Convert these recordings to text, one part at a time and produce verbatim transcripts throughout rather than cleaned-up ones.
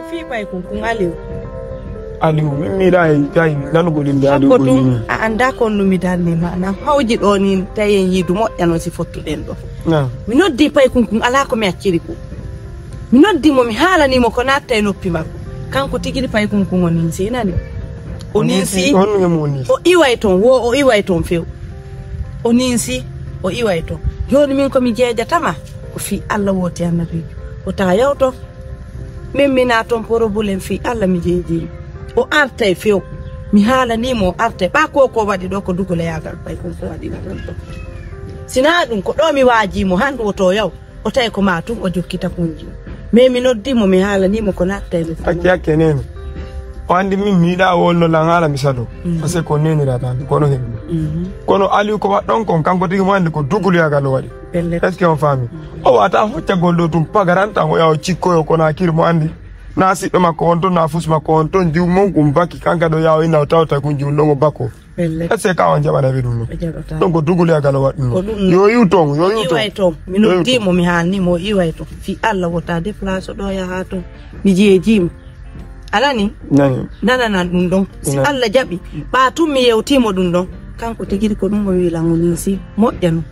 Fii pay kun kun Aliw. Aliw, min miɗa e kay nanugol innde Aliw. Hakko ɗum, a annda ko on ɗum mi darni ma. Nan hawji ɗo ni, tawi en yiidu moƴƴa noon si fottuɗen ɗo. Mi noddi pay kun kun, alaa ko mi acciri ko. Mi noddi mo, mi haalani mo ko naatta e noppi makko. Kanko tigi pay kun kun o ninsi, nani? O ninsi, o iway toon, wo o iway toon few. O ninsi, o iway toon. Jooni min ko mi jeejata ma, ko fii Alla wooti annabiijo. Wota yawto. Min mi naa toon porobulen fii Alla mi jeejii. O artay few. Mi haalanii mo o artay. Ɓaa ko ko waɗi ɗo ko duguloyaagal pay kun ko waɗi ɗo. Sinaa ɗum ko ɗo mi waajii mo hanndu woto yaw. O tawi ko maa tun o jokkita kunji. Mais mi noddi mo mi haalanii mo ko naatta e mi. Acce acce nene. O anndi min mi yiɗaa wonno lan haala mi salo. Parce que ko nenira tan kono heɓi. Kono Aliou ko waɗɗon kon kanko tigi mo anndi ko duguloyaagal o waɗi. Est-ce que on faami? O wata hoccagol ɗo tun pagaranta o yaw cikkoyo kono hakkil mo anndi. Na siɗɗo makko on ton na fus makko on ton jiw mon kum baki kanka ɗo yaw inna o tawta kun jiw ndongo bakko. Est-ce que ka on jaɓana ɓe ɗum ɗo? Donc duguloyaagal o waɗɗum ɗo. Yo yiw ton, yo yiw ton. Iway ton. Mi noddi mo mi haalni mo iway ton. Fii Alla wota déplace ɗo yaha ton. Mi jeejii mo. A nani? Nani. Nananan ɗum ɗon. Si Alla jaɓi. Ɓaa tun mi yewtii mo ɗum ɗon. Kanko tigi ko ɗum o wi'i lan o ninsi moƴƴa non.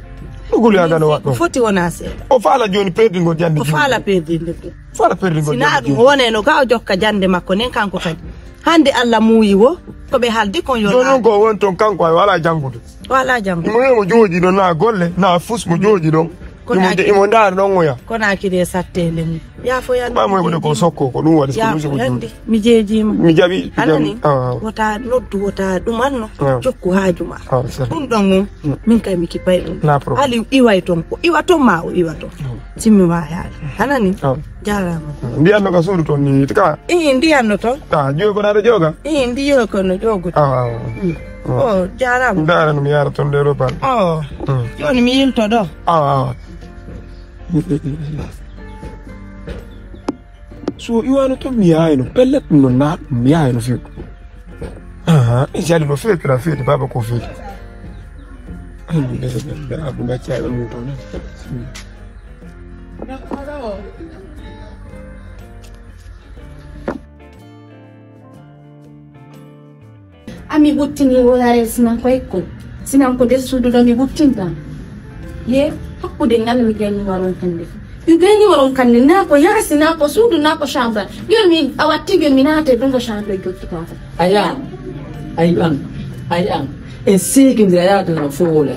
Duguloyaagal o waɗɗum. Foti wona seeɗa. O faala jooni perdingol jannde. O faala perdinde ɗum. Faala perdingol jannde. Sinaa ɗum o wonay no ga o jokka jannde makko nden kanko kadi. Hannde Alla muuyi wo ko ɓe haaldi kon yo. Jooni non ko won ton kanko ay wala janngude. Wala janngude. Mo mo jooɗi ɗon na golle na fus mo jooɗi ɗon. Imo ndaara ɗon oya. Kono akide sattele mum. Yaafo yande. Ɓay mo heɓude ko sokko ko ɗum waɗi ko ɗum sokko ɗum. Mi jeejima. Mi jaɓi. Anani. Wota noddu wota ɗumanno. Jokku haaju ma. Ɗum ɗon on. Min kay mi kipay ɗum. Hali iway ton ko iwa ton ma o iwa ton. Simmi wa yaade. Anani. Jaaraama. Mbiyanno ka suudu ton ni ka. Ii ndiyanno ton. Ka jogo na da joga. Ii ndiyo ko no jogo. Awa awa. O jaaraama. Ndaara no mi yaara ton de ropal. O. Jooni mi yilto ɗo. Awa awa. So iwano to mi yayno pellet no na mi yayno fi. Aha, e jali no fe kala fe baba ko fe. Abu na cha mu to. Ami ɓuttini wurare sinan ko ekkol. Sinan ko nder suudu ɗo mi ɓuttinta. Ye hakkude ngal mi gayni waron hannde. Mi gayni waron kannde na ko yaasi na ko suudu na ko chambre. Yon mi a watti yon mi naate ɗum ko chambre jokkita. Aya. Ay an. Ay an. En seekindira yaade no fof wala.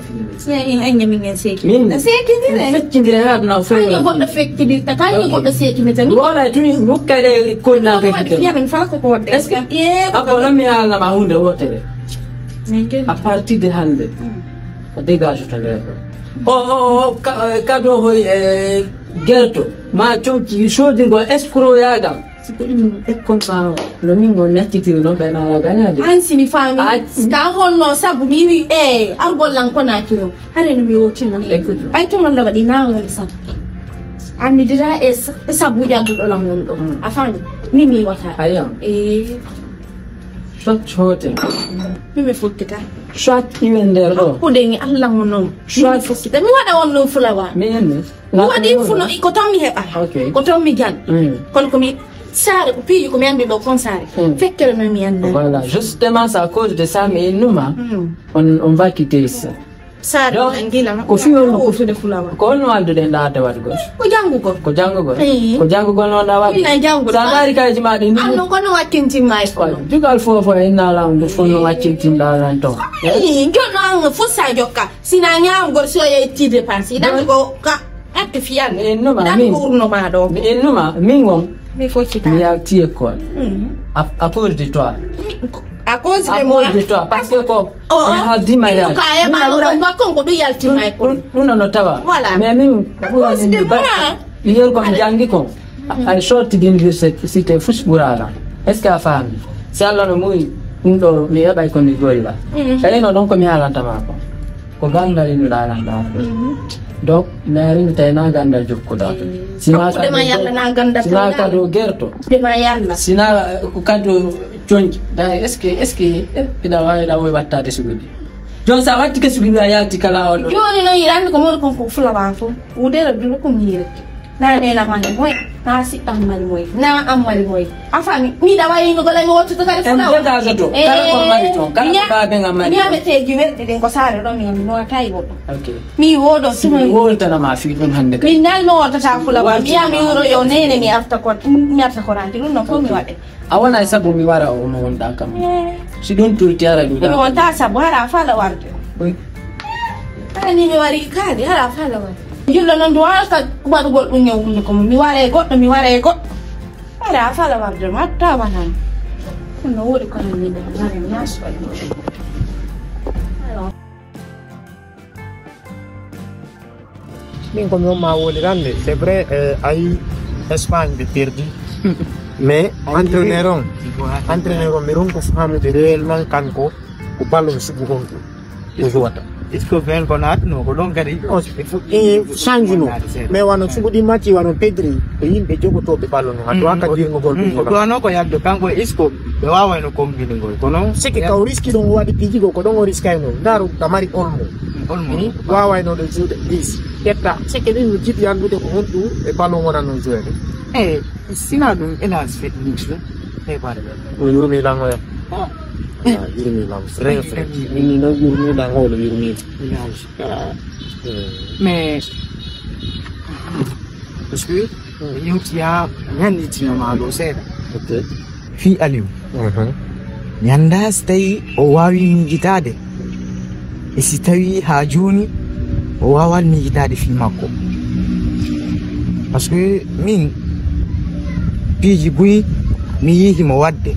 Min en en ñamin en seeki. Min seekindira. Feccindira yaade no fof wala. Kañum goɗɗo feccindirta kañum goɗɗo seekindirta. Wala tuni mukkade konna ko feccindirta. Yamin fala ko ko wadde. Est-ce que ako lammi haalnama hunde wotere? À partir de hannde o dégage to nder ɗo. O o o kado hoy e gerto ma comci sodirgol escroyagal. Si ko ɗum ekkon ɓaawo no min on naccitiri noon ɓe maawa gañaade. An si mi faami ka honno sabu mi wi e argol lan konaaki o hare no mi wotino ɓay to noon waɗi nawol sabu an mi dira e sabu jagguɗo lan won ɗo a faami ni mi wata ayo e soit hotel mi mi fukkita soit iwe nder ɗo hakkude ni allah mo noon soit fukkita mi waɗa on noon fulawa mi henne Waɗi funo ko toon mi heɓa ko toon mi jal kono komi saare ko piiji komi anndi ɗo kon saare fekkere noon mi annda voilà justement c'est à cause de ça mi innuma on on va quitter ici saare ko fiwonno ko fude fulawa ko holno alduɗen ɗaade waɗgol ko janngugol ko janngugol ko janngugol noon ɗa waɗi sa mbaari kayji ma ɗi anno kono waccintimma e kono jugal fof fof e inna lamu ndu fof no waccintinɗa lan toon jonno an fof sa jokka Sina ñaamgol so yetti dépense iɗan ko ka atti fiyal mi innuma ɗan min ko urno ma ɗo mi innuma min on mi foccita mi yalti école à cause de toi à cause de moi de toi parce que ko on haldi ma yalti ka e ma ɗo ma kon ko ɗum yalti ma école ɗum no tawa voilà mais min à cause de moi mi yer ko mi jangi kon ay sorti d'université fus ɓurala est ce que a faami si allah no muyi ɗum ɗo mi heɓay ko mi goyla eyno ɗon ko mi haalantama ko ko gandal ino ɗalanɗa donc mi arini tawi na gandal jokkuɗa sina kado gerto sina ko kado conji da est ce que est ce que ina wawi ɗa woy wattade sugude jon sa watti ke sugude a yalti kala on joni no yirande ko moni kon ko fulama fo wudere duro ko mi yirete Na nena mari moy, na siɗɗam mari moy, na am mari moy. A fami, mi da wayi no gola mi wotto kare fula. Kala ko mari ton, kala ko mari ton. Ñameteji welɗi ɗin ko saare ɗon mi no tayi goɗɗo. Okay. Mi wodo suma woltana ma fi ɗum hande kadi. Min nal mi wotata fula wa mi ya mi wuro yo nene mi arta ko mi arta ko ranti ɗum no ko mi waɗe. A wona e sabu mi wara o mo wonɗa kam. Si ɗum tulti ara ɗum. Mi wonta sabu hara fala warde. Ani mi wari kadi hara fala warde. Jullo non duwa ka waɗugol ɗum e hunduko mum mi wara e goɗɗo mi wara e goɗɗo. Hara fala warde matta wanan. Kono wodi kono ni da mari nasu. Min ko mi on ma wolirande c'est vrai, eh, ayi Espagne ɓe perdi. Mais entraîneur on entraîneur on mi ronko famude réellement kanko ko ballon sugu honɗum o jouata. Est-ce que ven ko natno ko ɗon kadi? Change no. Mais wano suguɗi matti wano Pedri e yimɓe jogotoɓe ballon no hato haka dirgogol ɗum ko ɗono ko yaddo kanko est-ce que ɓe wawayno combinigol kono seke kaw riski ɗon o waɗi piiji go ko ɗon o riskayno. Ndaru ka mari olmo. Olmo. Wawayno ɗo juuɗe bis ƴetta seke ɗin no jiɗi anndude ko honɗum e ballon wonanno jouede. Eyi, sina ɗum elas feɗɗinti ɗum. Eyi, baɗa ɗum. Ɗum yurmi langoya. Yurmi lang. Frère, frère. Min no yurmi langoya no yurmi. Mais parce que yewtiya ñannitinoma ɗo seeɗa. Fii Aliou. Mi anndaa si tawii o waawii miijitaade e si tawii haa jooni o waawaa miijitaade fii makko. Parce que min piiji buy mi yii himo waɗde.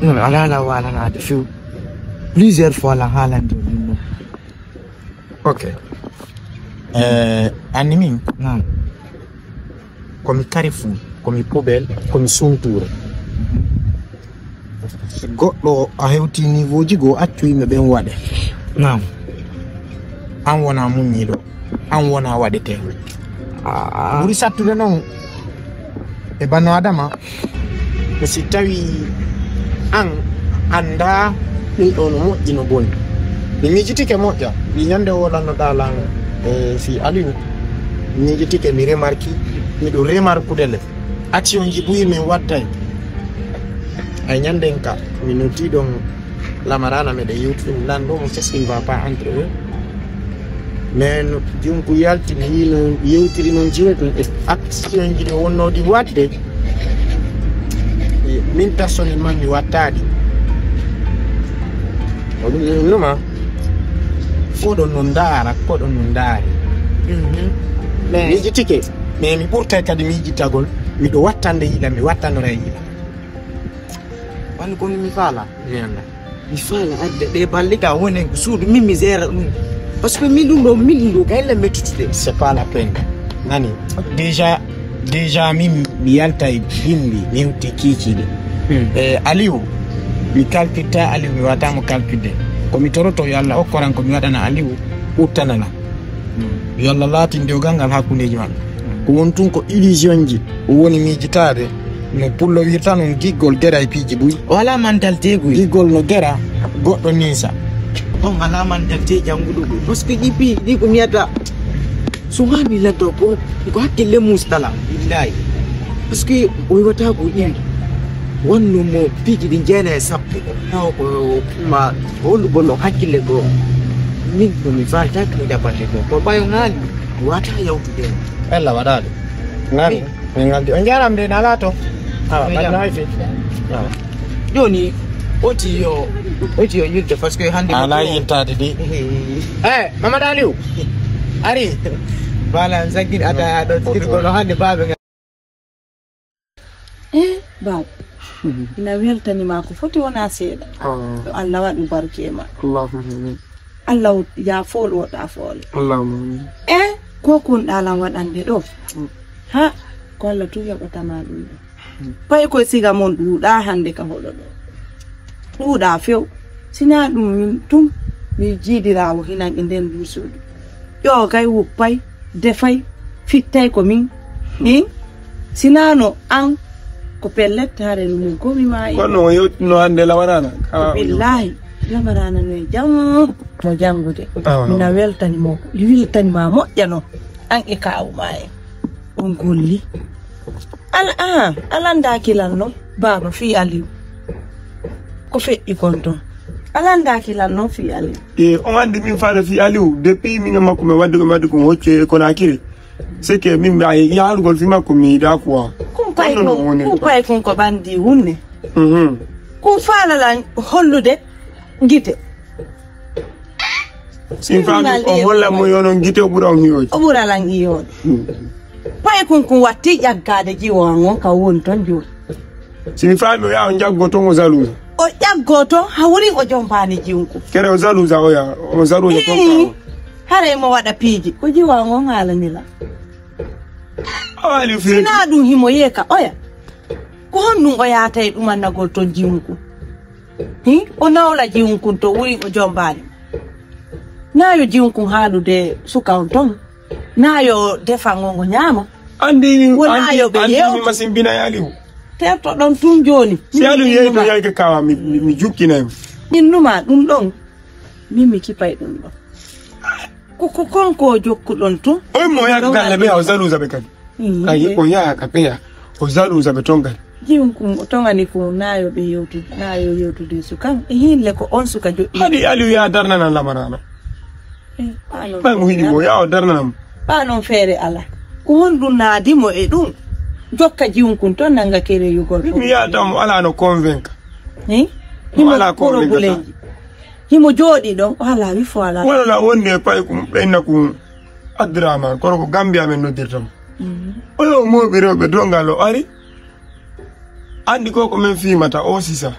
Non, alaa alaa waalanaade few. Plusieurs fois lan haalande min non. Ok. Eh, anni min? Naam. Komi carrefour, komi poubelle, komi suntuure. Goɗɗo a hewti niveau ji goo accu yimɓe ɓen waɗe. Naam. An wona muññiiɗo, an wona waɗeteeɗo. Ɓuri sattude non e banno adama ko si tawi an annda ɗum ɗo no moƴƴi no boni. Mi miijitike moƴƴa ɗi ñande wolannoɗa lan e si Aliou miijitike mi remarki miɗo remarkude le action ji buyi min wattay ay ñanden ka mi noddi ɗon lamarana meɗen yewti ɗum lan ɗo mo qu'est-ce qui ne va pas entre eux. Mais no junko yalti mi yii no yewtiri noon jiwe ɗum e action ji ɗi wonno ɗi waɗde. Min personnellement mi wattaɗi o ɗum innuma fof ɗon no ndaara ko ɗon no ndaari. Miijitike mais mi ɓurtay kadi miijitagol miɗo wattande yiɗa mi wattanora e yiɗa. Wani kono mi faala mi annda. Mi faala adde ɗe balliga wonen ko suudu min mi gera ɗum. Parce que min ɗum ɗo min ɗum ɗo kayla mettutude. C'est pas la peine. Nani? Déjà déjà min mi yalta e bimbi mi hutti kiikiiɗe. E Aliou mi kalkitta Aliou mi wata mo kalkidde. Ko mi toroto yo Allah okkoran ko mi waɗana Aliou uttanana. Yo Allah laatin dewgal ngal hakkundeji maɓɓe. Ko woni tun ko illusion ji o woni miijitaade no pullo wirta non giggol gera e piiji buy. O alaa mantal teeguy. Giggol no gera goɗɗo ninsa. On alaa mantal tee jannguɗo ɗum parce que ɗi piiji ɗi ko miyata so maa mi laddo ko ko hakkille mus kala billahi. Parce que o iwata ko iwi wanno mo piiji ɗi jeena e sappo taw ko ma holɗo bonno hakkille goo. Min ko mi faata ko mi ɗaɓɓante ɗum ko ɓayo ŋaali wata yawtude. Ella waɗaade ŋaali min ngaldi on jaram de nala to. Awa ɓaɗnawi fi. Joni oti yo oti yo yilde parce que hande ala yiltade de. E Mamadou Aliou ari bala zaggin ata ɗo tirgono hande baɓe. Eh, baaba, ina weltani ma ko foti wona seeɗa. Yo Allah waɗu barke e ma. Allahumma amin. Allah yaafo woɗɗa foole. Allahumma amin. Eh, ko kunɗa lan waɗande ɗo. Ha, ko Allah tun yoɓatama ɗum ɗo. Pay koye siga mon ɗuuɗa hande ka hoɗo ɗo. Ɗuuɗa few. Sina ɗum min tun mi jiidirawo hinan e nden ndu suudu. Ƴoogay, wuppay, defay, fittay ko min. Min sinano an ko pellet hare no min ko mi maayi. Kono o yewtino hande lamarana. Billahi lamarana no e jam mo jangude. Mina weltani mo, weltani ma moƴƴa no. An e kaawu maa en. On golli. Ala, ah, a lanndaaki lan non, baaba, fii Aliw. Ko feƴƴi kon ton? A lanndaaki lan non fii Aliw. E, on anndi min faala fii Aliw, depuis min e makko min waddi ko min waddi ko hocce e Konaakiri. C'est que min mi ay yaarugol fii makko mi yiɗaa quoi. Kun pay kun, kun pay kun ko ɓanndi wunne. Mhm. Kun faala lan hollude gite. Sin faami o holla mo yono gite o ɓura on hiyoji. O ɓura lan hiyoji. Hmm. Pay kun kun watti ƴaggaade jiwo an on ka woni ton jooni. Si mi faami o yaa o jaggo ton o jalousa. O ƴaggo ton hawri o jombaani jiwun kun. Kere o jalousa o yaa o jalousa ton ka. Haray mo waɗa piiji ko jiwo an on haalani lan. A waali fii. Sinaa ɗum himo yeeka oya. Ko honɗum o yaata e ɗumannagol ton jiwun kun? Hi? O nawla jiwun kun to wuri o jombaani. Naa yo jiwun kun haalude suka on ton. Naa yo defan on o ñaama. Anndi, wonaa anndi, yo ɓe anndi yewtu. Mi masin bina yaali o. Terto ɗon tun jooni. Si Aliw yehi to yalke kawa mi, mi, mi jukkina mo. Innuma ɗum ɗon. Min mi kipay ɗum ɗon. Ko, ko, kon ko jokkuɗon tun. Oy mo yaa galle ɓe o jalousa ɓe kadi. Mm, ayi, o yaa ka ɓeya, o jalousa ɓe ton kadi. Jiwun kun, o tongani kun, naa yo ɓe yewtu, naa yo yewtude sukan. E hinle ko on suka joɗɗi. Haɗi Aliw yaa darnana lamarano. Eh, ɓay mo hiɗi mo, yaa o darnana mo. Ɓaa non feere ala. Ko honɗum naadi mo e ɗum? Jokka jiwun kun ton nanga kereyugol. Mi yaa tan mo alaa no convaincre. Eh? Mo alaa convaincre. Himo jooɗi ɗon, o alaa wi fo alaa. Wala wonde e pay kum, ɓenna kum Abdourahmane, kono ko Gambia men noddirta mo. Mhm. Oyo mawɓe rewɓe dongal o ari. Anndi ko ko men fiimata o sisa.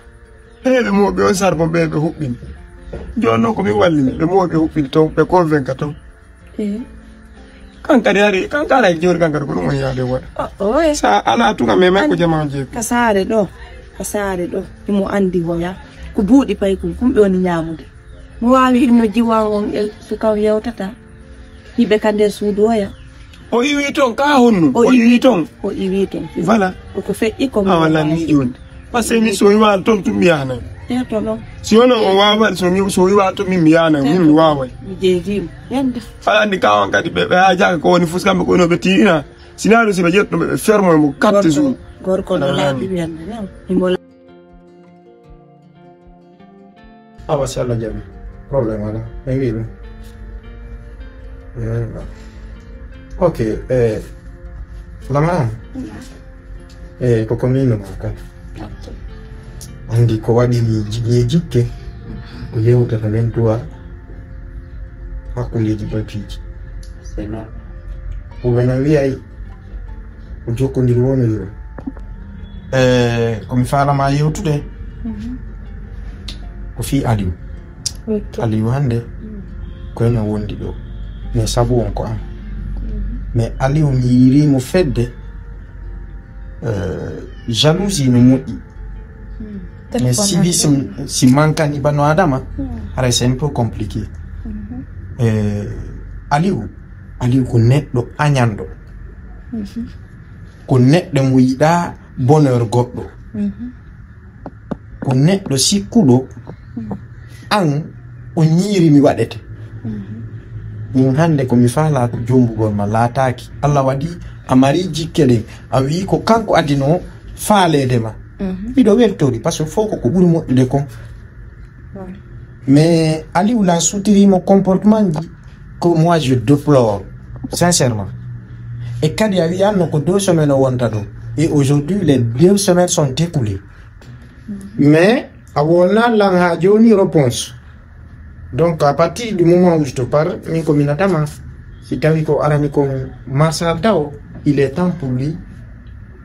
Hey, ɓe mawɓe on sarbo ɓe ɓe huɓɓini. Jooni noon ko min wallini, ɓe mawɓe huɓɓini ton, ɓe convaincre ton. Eh. Kankadi hari, kankara e jewri kankadi ko ɗum woni yaade waɗa. O, oye. Sa ala tuka me may ko jama on jeeku. Ka saare ɗo, ka saare ɗo, himo anndi hoya. Ko buuɗi pay kun, kun ɓe woni ñaamude. Mo waawi inno jiwan on e suka o yewtata. Hiɓe ka nder suudu oya. O iwi ton, ka honno? O iwi ton. O iwi ton. Voilà. Ko ko feƴƴi ko mi wala ni jooni. Parce que mi so iwa ton tum mi yana. Te to ɗo. Si wono o wawa so mi so iwa ton min mi yana, min mi wawa. Mi jeejima. Yande. Aɗa anndi ka on kadi ɓe, ɓe haajaaka ko woni fus kamɓe ko woni ɓe tiiɗina. Sinaa ɗum si ɓe ƴettuno ɓe, ɓe fermo mo quatre jours. Gorko no laaɓi yande non. Himo Awa si Allah jaɓi. Problème wala. En wi ɗum. Eh, ok. Eh, Lamara. Eh, ko commune mo kan. Anndi ko waɗi mi ji-, mi jikke. Ko yewtata men tuwa. Hakkundeji ɓatiiji. C'est normal. Ko wena wiyay. Ko jokkondiri woniri o. Eh, ko mi faalama yewtude. Mhm. Ko fii Aliou. Ok. Aliou hannde, mm, ko ene wondi ɗo. Mais sabu on ko an. Mhm. Mais Aliou mi yiirimo fedde, eh, jalousie no moƴƴi. Mm. Mais si, si, si mankani bano Adama, mm, haray c'est un peu compliqué. Mhm. Eh, Aliou, Aliou ko neɗɗo añanɗo. Mhm. Ko neɗɗo mo yiɗaa bonheur goɗɗo. Mhm. Ko neɗɗo sikkuɗo, mhm, an o ñiiri mi waɗete. Mhm. Min hannde ko mi faalaa ko jombugol ma laataaki. Allah waɗi a mari jikke ɗen. A wi'i ko kanko adinoo faaleede ma. Mhm. Miɗo weltori, parce que fof ko ko ɓuri moƴƴude kon. Ouais. Mais Aliou la sutiri mo comportement ji ko moi je déplore, sincèrement. E kadi a wiyanno ko deux semaines o wonta ɗo. Et aujourd'hui, les deux semaines sont écoulées. Mais a wonna lan ha joni réponse. Donc à partir du moment où je te parle, min ko minatama, si tawi ko arani ko Marcel Taw, il est temps pour lui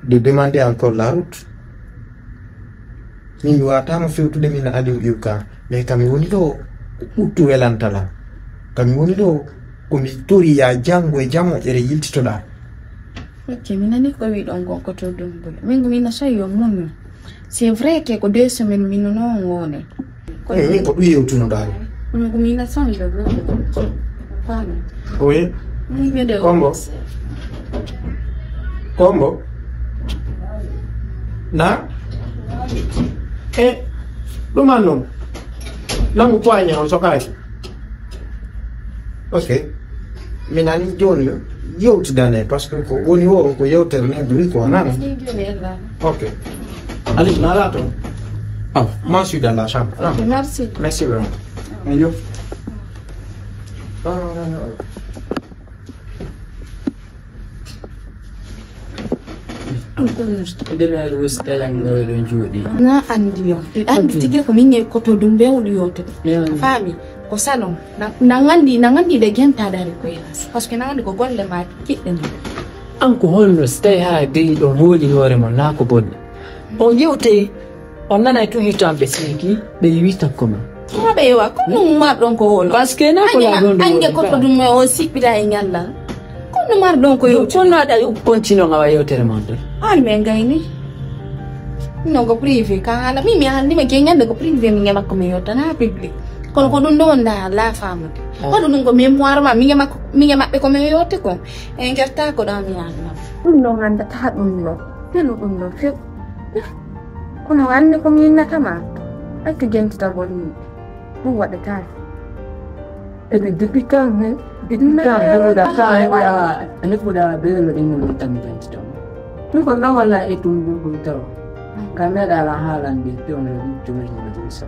de demander encore la route. Min mi watama fewtude min Aliou Iwka, mais kami woni ɗo ɓuttu welantala. Kami woni ɗo ko mi tori ya janngo e jamo ere yiltitoɗa. Ok, mi nani ko wiɗon gon ko to Dumbule. Min ko min soyi yo muñu. C'est vrai que ko deux semaines min no ngone. Ko eh, min ko ɗum yewtunoɗa. Min ko min soyi yo muñu. Oui. Kombo. Kombo. Na? E ɗum an noon. Langu poignant on sokaaki. Ok. Mi nani jooni. Yewtidane, parce que ko woni o, ko yewtere nde ɓuri ko nana. Ok. Allez, nala toon. Ah, moi, je suis dans la chambre. Ah. Ok, merci. Merci vraiment. Ayo. Ah, non, non, non. Ɗum ɗon ndemeeri wositayanno ɗo jooɗi. Na anndi yo. Ɗi anndi tigi ko min e koto ɗum ɓe woni yewtude. Faami? Ko salon. Na, na nganndi, na nganndi ɓe genta dari ko yelas. Parce que na nganndi ko golle ma kiɗɗe ma. An ko honno so tawi haa dey ɗo mooli hoore mon naa ko bonni? On yewtey, on nanay tun hitto am ɓe seeki, ɓe yewi takko ma. Ko ɓe yewa, ko ɗum marɗon ko wolo. Parce que na ko laa ɗon ɗum ange woni ko ba. Ɗum e o siɓɓira e ñallal. Ko ɗum marɗon ko yewtude. Kono aɗa continue on awa yewtere mon ɗon. An men gayni. Non ko privé, ka haala mi, mi haalni ma ke ñande ko privé mi e makko mi yewta na public. Kono ko ɗum ɗon wonda la faamude. Ah. Ko ɗum ko mémoire ma, mi e makko, mi e maɓɓe ko mi yewte ko. En gerta ko ɗon mi haalna. Ɗum ɗon hannde taha ɗum ɗon. Teno ɗum ɗon few. Kono hannde ko mi innata ma. Accu jentitagol ni. Ɗum waɗataa. Ene depuis quand, hein? Depuis quand, heɓuɗa temps, heɓuɗa, ene fuɗa ɓe no ɗum no tan jenti tan. Ɗum ko ɗon walla e ɗum ɗum ɗum taw. Ka meɗa ala haalande ɗum ɗum ɗum ɗum sa.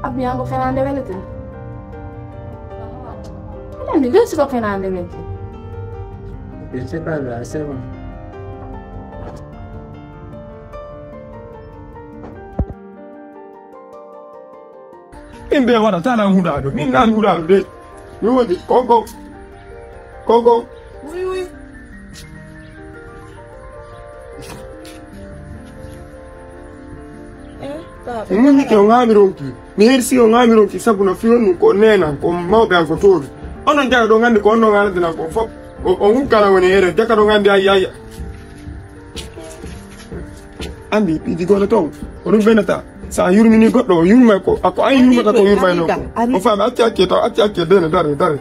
Abbiyango fenande welete. Fenande, je suis pas fenande welete. Je sais pas, là, c'est bon. Min ɓe waɗa tan an huɗaaɗo. Min an huɗaaɗo de. Mi woni konko. Konko. Wi, wi. Eh, baba. Min o ŋaami ronki. Mi hersi o ŋaami ronki sabu no fiyon ɗum ko nenan, ko mawɓe an ko tooɗi. Onon jaga ɗo nganndi ko on ɗon ardinan ko fof. O, o hukkana woni ere. Jaka ɗo nganndi ay, ay. Anndi, piiji gono toon, ko ɗum ɓennata. So a yurminii goɗɗo, o yurmay ko, a ko an yurmata ko yurmaynoo ko. O faami, acci, acci, taw, acci, acci, dene, dare, dare.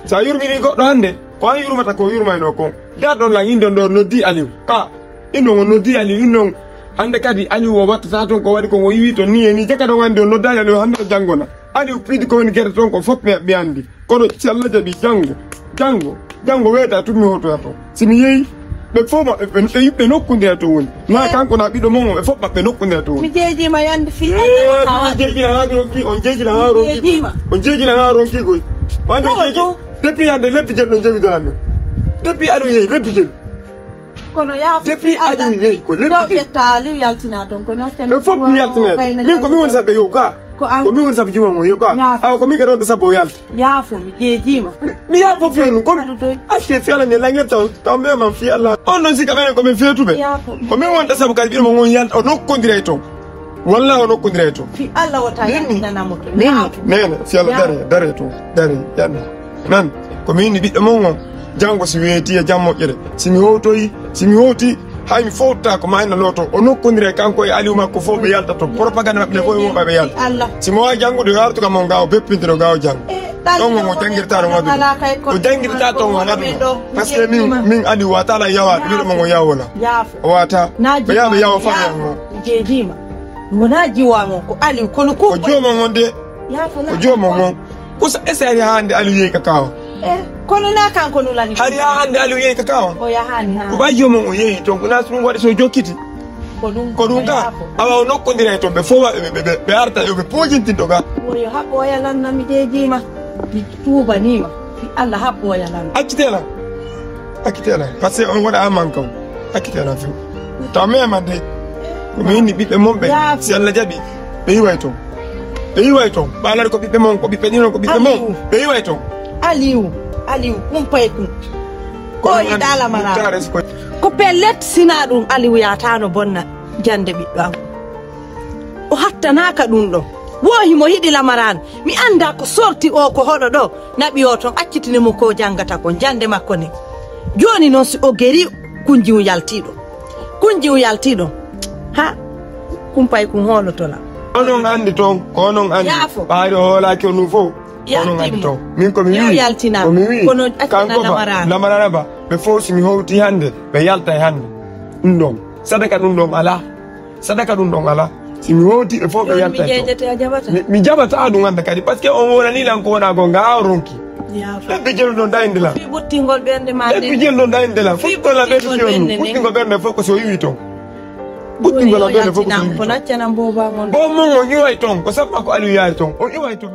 So a yurminii goɗɗo hannde, ko an yurmata ko yurmaynoo ko. Dar ɗon lan, inndon ɗo noddi Aliw. Ka, inndon o noddi Aliw, inndon hannde kadi Aliw o wattata toon ko waɗi ko o yiwi toon nii e nii. Jaka ɗon anndi o noddaali Aliw hannde o janngona. Aliw piiji ko woni gere toon ko fof mi, mi anndi. Kono si Allah jaɓi janngo, janngo, janngo weeta tun mi hotoya toon. Si mi yehi, ɓe fof maɓɓe, ɓe, ɓe, ɓe nokkundira toon woni. Naa kanko naa ɓiɗɗo mon o, ɓe fof maɓɓe nokkundira toon woni. Mi jeejiima yande fii. Eh, on jeejina haa ronki, on jeejina haa ronki. Mi jeejiima. On jeejina haa ronki koy. Wande jeeji, depuis hannde lebbi jeɗɗi on jewi daraame. Depuis aɗa yehi lebbi jeɗɗi. Kono yaafo. Depuis aɗa yehi ko lebbi jeɗɗi. Ɗo ƴetta Aliw yaltina toon, kono ɓe fof mi yaltina. Min ko mi woni sabu yo ga. Ko an. Ko min woni sabu juma mo yo ga. Yaafo. Awa ko min kadi wonde sabu o yalta. Yaafo, mi jeejiima. Mi yaafo fiyon ɗum, kono acce fiyala ne langir taw, taw mema fiyala. On ɗon sika ɓen ko min feetuɓe. Yaafo. Ko min wonta sabu kadi ɓiɗɗo mo ngon yalta, o nokkondira e toon. Walla o nokkondira e toon. Fii Allah wota yaltinana mo to. Nene, fii Allah dare, dare toon, dare, yalta. Nan, ko min ni ɓiɗɗo mon on, janngo si weeti e jam moƴƴere, si mi howtoyi, si mi howti, hay mi fowtaako ma ina looto, o nokkondira e kanko e Aliou makko fof ɓe yalta toon, propagande maɓɓe ne fof e mum ɓe yalta. Si mo waawi janngude, yo artu kam on ga o beppintino ga o jannga. Ɗon mo mo janngirta ɗon aduna. O janngirta toon on aduna. Parce que min, min Aliou wata ala yawaade, ɓiɗɗo mon o yawola. O wata. Ɓe yawa, ɓe yawa famille on. Jeejima. Wona jiwa mon ko Aliou, kono ko. O jooma on de. Ko jooma on. Ko sa, ese hari haa hannde Aliou yehi ka kawa. Eh, kono na kanko nulani. Hari haa hannde Aliou yehi ka kawa. O yahani ha. Ko ɓay jooma on o yehi toon, ko na so ɗum waɗi so jokkiti. Ko ɗum. Ko ɗum ka. Awa o nokkondira e toon, ɓe fof ɓe, ɓe, ɓe, ɓe arta yo ɓe poojintinto ga. Yo haɓɓo o yalanna mi jeejima. Mi tuubanima. Fii Allah haɓɓo o yalanna. Accitela. Accitela. Parce que on waɗa aman kam. Accitela few. Taw mi aman de. Ko mi inni ɓiɓɓe mon ɓe. Si Allah jaɓi. Ɓe iway toon. Ɓe iway toon. Ɓaalal ko ɓiɓɓe mon, ko ɓiɓɓe ɗinon, ko ɓiɓɓe mon. Aliou. Ɓe iway toon. Aliou. Aliou, kumpay kun. Ko yiɗa lamara. Ko pellet sina ɗum Aliou yatano bonna jande ɓiɗɗo am. O hattanaka ɗum ɗo. Wo himo yiɗi lamaran. Mi anda ko sorti o ko hoɗo ɗo. Naɓi o ton accitini mo ko jangata kon jande makko nden. Joni non si o geri kunjiw yaltiɗo. Kunjiw yaltiɗo. Ha kumpay kun holotola. Onon andi ton, ko onon andi. Yaafo. Ɓaari o hoolaki o num fof. Onon andi ton. Min ko mi wi. Yaltina. Ko mi wi. Kono kanko ba, lamarana ba. Ɓe fof si mi howti hande, ɓe yalta e hande. Ɗum ɗon. Sadaka ɗum ɗon ala. Sadaka ɗum ɗon ala. Si mi hooti e fof ɓe yalta e ton. Mi, mi jaɓata ɗum hande kadi. Parce que on wonani lan ko wona ko nga o ronki. Ɓe jelo ɗon da indila. Fi ɓuttingol ɓernde ma. Ɓe jelo ɗon da indila. Fof ɗon la ɓe fiyon. Ɓuttingol ɓernde fof ko so iwi ton. Ɓuttingol la ɓernde fof ko so iwi ton. Ko laccana mboba mon. Bo mon o iway ton. Ko sabba ko Aliou yaari ton. O iway ton.